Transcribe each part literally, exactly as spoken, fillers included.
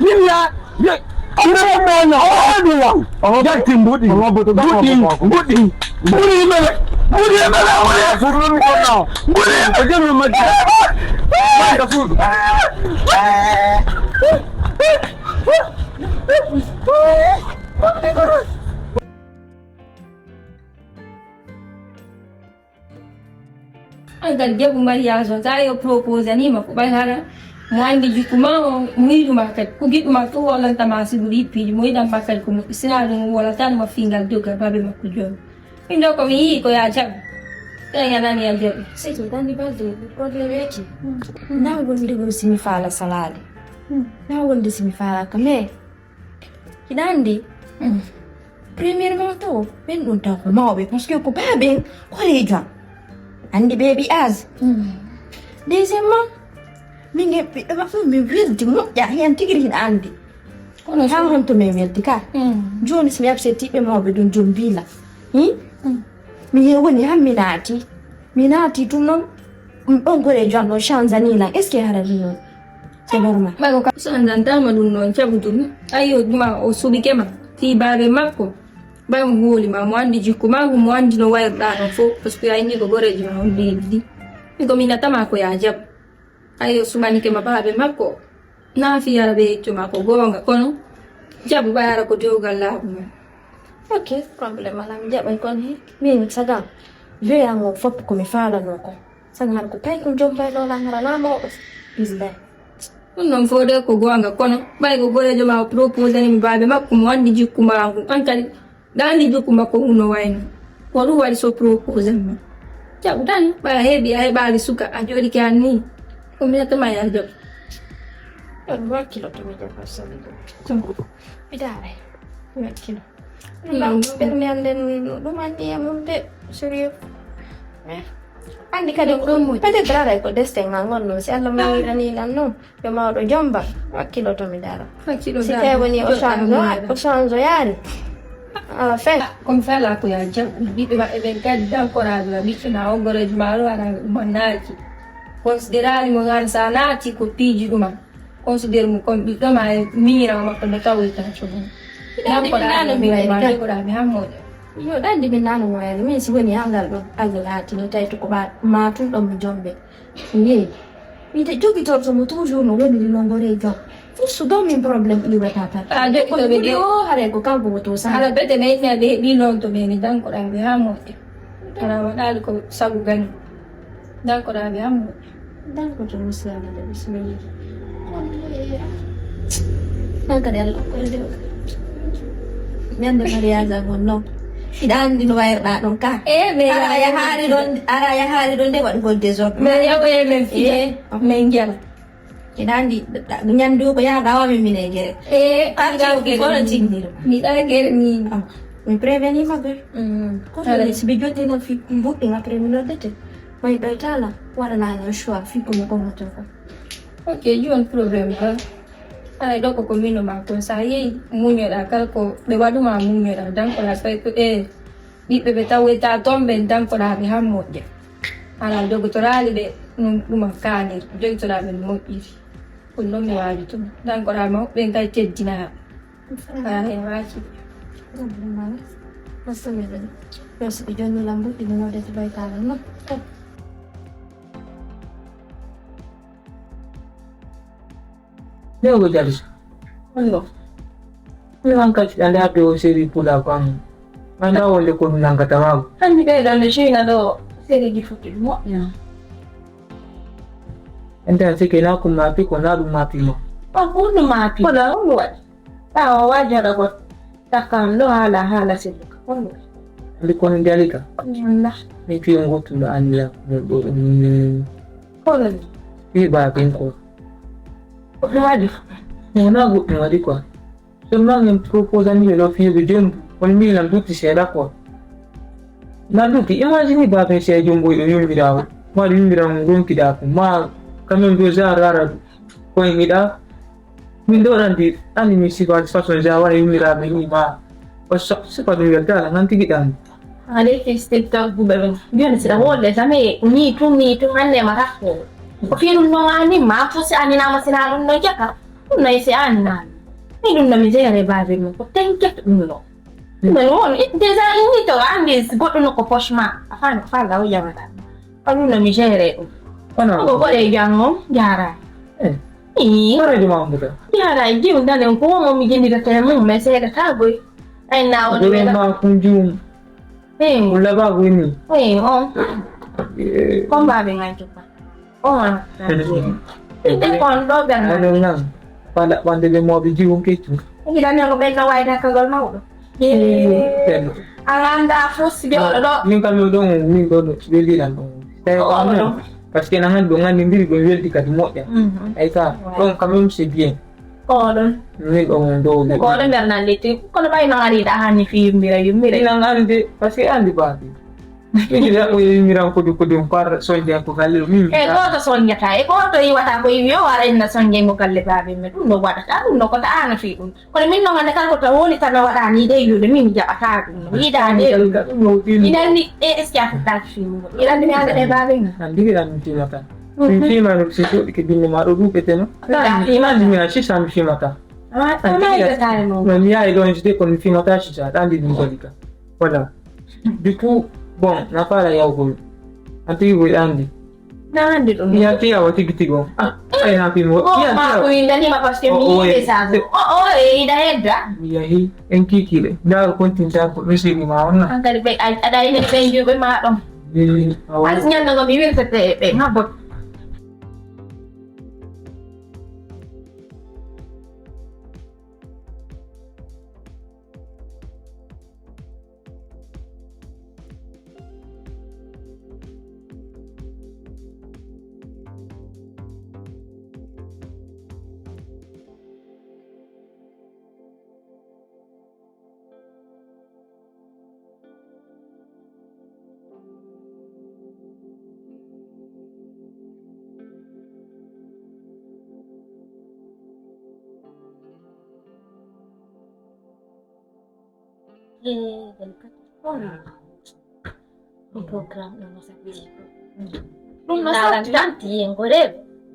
Min ya. Ina ɓe mona oɗo yam. Jatti mbuɗi. Mbuɗi. Mbuɗi. Mbuɗi mele. Mbuɗi mele. Mbuɗi. Ko jami majji. Manda fuɗu. An kadi debbo mariage on sa yo proposé anima ko ɓay hara mo andi jikku ma o mo yiɗuma kadi ko giɗɗuma fof wolantama sibu yippiiji mo yiɗanma kadi ko moƴƴi sina ɗum wolatan mo fingal dogga babe makko joni min ɗo komi yii ko ya jaɓi tan yanani ya jaɓi siki tan ɗi balde problème eki na wonde ɗum simi faala salaade na wonde simi faalaka mais Hiɗa anndi premièrement taw ɓen ɗum taw ko mawɓe par ce que ko baaben koreejo am anndi ɓe ɓi âge deuxièmement min e ɓiɗɗo maɓɓe mi weldi moƴƴa heen tigi hiɗa anndi kono ha honto min weldi ka jooni so mi absetiɓe mawɓe ɗum joom mbila mi he woni han mi naati mi naati tun noon ɗon koreejo am ɗo change ani lan est ce que harani noon c'est normal ɓay ko ka sandantama ɗum noon caɓu tun ayo ɗuma o suɓike ma fii baabe makko ɓay mo hooli ma mo anndi jikku ma mo anndi no wayruɗa ɗon fof par ce que ayni ko goreejo ma on ɓeydi ɗi mi ko minatama ko ya jaɓ ayo suɓanike ma baabe makko na fiyara ɓe yeccu ma ko goonga kono jaɓu ɓay ara ko dewgal laaɓu ma ok problème ala mi jaɓay kon he min sagam joyango fof ko mi faalano ko Saŋŋal ko kaykol joom bayɗo langara naa mawɗo. Bismillah. Ɗum noon fof de ko goonga kono ɓay ko goreejo ma o proposani mi baabe makko mo anndi jikku ma ngu an kadi ɗaani jikku makko ngu no wayno ko ɗum waɗi so proposani ma jaɓu tan ɓay a heɓi a heɓaali suka a jooɗike an ni ko minata ma ya jaɓu ɗon mi wakkilo to mi ɗon mi daare mi wakkilo Ɓernde am nden ɗum anni e mum de sérieux. Anndi kadi peut-être aray ko destin ma ngonno si Allah mawirani lan noon yo mawɗo jomba wakkiloto mi dara si tawi woni o change o change yaani ala fe komi fala ko ya jam ɓiɓɓe maɓɓe ɓen kadi dankoraɓe ma ɓiɓɓe ma o gorejo ma ɗo ara mo naaki considérali mo gara sa naati ko piiji ɗuma Considère mo comme ɓiɗɗo ma e miñiraawo makko nde tawoyta cogum. Ɗaɗi min nano mi wayri kan. Jogoɗa mi hammoɗe. Yo ɗaɗi min nano mi wayri min si woni ha ngal ɗo Allah laati mi tawi to ko ɓa ma tun ɗon mi jombe. Yeyi. Mide jogitorto mo toujours no woniri no ngore jom. Fursu ɗo min problème iwata tan. A jogitorɓe ɗi o haray ko kanko woto sala. Ala bete na inna ɓe heɓi noon to ɓe ni dankoɗa ɓe ha moƴƴa. Ala waɗali ko sabu gani. Dankoɗa ɓe ha moƴƴa. Danko to muslama da bismillah. Nan kadi Allah koyde. Ñande mariage am on non. Hiɗa andi no wayirɗa ɗon ka. Eh mais ara yahaali ɗon ara yahaali ɗon de waɗugol désordre. Mais yaw e men fiya. Men jala. Hiɗa andi ñandu ko yaha gawa min mine gere. Eh an gawa gere. Kono tinni ɗum. Mi ɗa gere ni. Mi prévenir ma ber. Kono si ɓe jottino fi mbuɗɗi après mi noddete. Koye ɓe tala waɗanano choix fii ko mi ɓornoto ko. Ok, jooni problème ka haray ɗo koko mino ma kon sa yehi muñoɗa kala ko ɓe waɗuma muñoɗa dankoɗa fay ko e ɓiɓɓe ɓe tawoyta toon ɓen dankoɗa ɓe han moƴƴa ala jogotoraali ɓe ɗuma kanir jogotoɗa ɓe no moƴƴiri ko noon mi wawi tuma dankoɗa mawɓe ɓen kay teddinaa Ay, waji. Problema. Parce que mi ɗum, parce que jonni lambuɗi mi waɗata baytaala non. Newgo Jalisa. Honno? Mi wan kadi ande habde o série pula ko an. Anda wonde ko ɗum nangata mago. Anndi ɓe ɗon nde China ɗo, série ji fuɗɗi ɗum moƴƴa. Ente a sike na ko mapi ko na ɗum mapi mo. Ko ɗum mapi. Kono ɗum waɗi. Ɓaawo waajoɗo go takkan ɗo haala, haala selluka. Honno? Andi kono Jalika. Walla. Mi fiyo ngottuɗo anniya ɗo ɗum. Kono ni? Fi ba bin ko. Ko ɗum waɗi? Wona goɗɗum waɗi quoi. Seulement min propose ani ɓe ɗo fiyude jonndu. On mbi lan dutti seeɗa quoi. Na dutti, imagine ba fen seeɗa jombo o yummirawo. Ma ɗum yummirawo ɗum ronkiɗa ko. Ma quand même ɗo genre rara ɗum. Koye ngiɗa. Min ɗo ɗan di ani mi sifa façon ja wara yummiraɓe ni ma. O so sifa ɗum welta ala nan tigi ɗan. Ala ke stel tag bu bebe. Bien c'est la wole jamais ni tout ni tout hande ma rakko. O fi ɗum non ani ma fo si ani na ma sina ɗum non jaka. Ɗum no si ani na. Mi ɗum no mi jere babe mo ko tenke ɗum no. Ɗum no won déjà ini to andi goɗɗo no ko poche ma. Afan fa la o yamata. Ko ɗum no mi jere ɗum. Kono ko goɗe jango jara. Eh. Ii. Koreejo ma ombuta. Yara jim danen ko mo mi jindita te mum me seeda ta boy. Ay na woni Goro wela. Ma kun jum. Eh. Kun laba wini. Eh, on. Eh. Kon ba be ngai to pa. On. Ite kon do be ngai. Ano nan. Pala pande be mo bi jiwon ketu. Ila ne ko be no wai da ka gol mawdo. Eh. An anda fo si be wala do. Min kam ɗon min ɗon weldinan ɗon. Tawi o amen. Parce que nan hande ɗon andi mbiri ɗon weldi kadi moƴƴa. Mhm. Ay ka. Ouais. Ɗon quand même c'est bien. Ko ɗon. Min ɗon ɗo. Ko ɗon nder nan letti. Kono ɓay non ari da hani fi yummira yummira. Inan andi parce que andi babi. Min da ko yummiran ko ko ɗum par sonja ko galle min. E goto sonjata e goto yiwata ko yiwi o ara inna sonje ngo galle babi men ɗum no waɗata ɗum no ko ta ana fi ɗum. Kono min noon hannde kala ko taw woni tan a waɗaani ɗe yude min mi jaɓataa ɗum. Mi yiɗaani ɗe yude. Ɗum no ɗin. Iɗan ni ɗe est-ce que a fuɗɗaaki fiimugo? Iɗan ni mi hannde ɗe baabe ni. An ndigi ɗan mi fiimata. Mhm. Mi fiimaano si joɗike binde ma ɗo ɗuɓete no. Ɗa fiima. An mi a sisa mi fiimata. Ah, an ma yiɗataani noon. Mi yahi ɗon jide kono mi fiimata sisa ɗan ndi ɗum goli ka. Voilà. Du coup, bon, na faala yawgol. An tigi boy ɗan ndi. Na hannde ɗum. Yalti yawa tigi tigi on. Ah, ay na fi mo. Ko ma ko inda ni ma parce que mi yiɗe sa. O o e ida hedda. Mi yahi en kikile. Nda ko kontin ta ko mi sigi ma on na. Hankali be ada ina be jube ma ɗon. As nyanda ngo mi wirta te be ma bot. Ɗum no satti. Tanti yengo reɓe.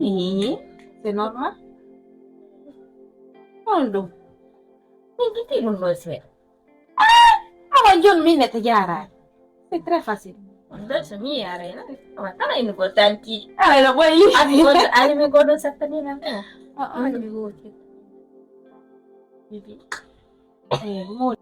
Ii, c'est normal. On ɗum. Min jiti ɗum ɗo seeɗa. Ah, awa jon min ne te jaaraani. C'est très facile. Ɗo so mi yaara ina. Awa kala ina ko tanti. Ala ina boyi. Ani goɗɗo, ani mi goɗɗo sattani nan ko. Ah, ah. Ani mi goɗɗo. Bibi. Eh, mo.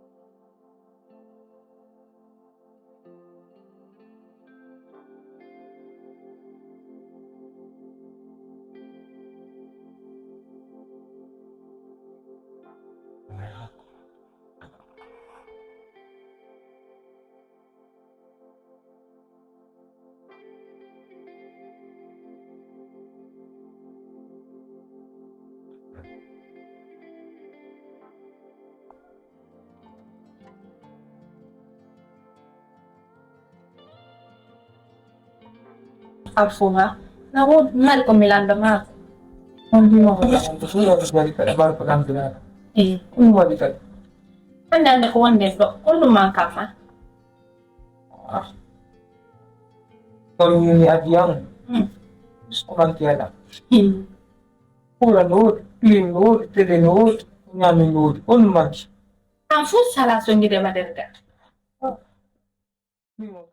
Alfuma, na woodi mari ko mi landa maako. On ɗum no holla on ko ɗum waɗi kadi ɓaɗa ko ɗamdiraɗo. Eh. Ɗum waɗi kadi. Hannde hannde ko wonde ɗo, ko ɗum man kam ma? Ah. Kono min mi addi an. Hmm. Ko manti aɗa. Hmm. Kuura no woodi, pilim no woodi, tele no woodi, ñaami no woodi. On manti. An fof sala so ngide ma nder nder. Mimo.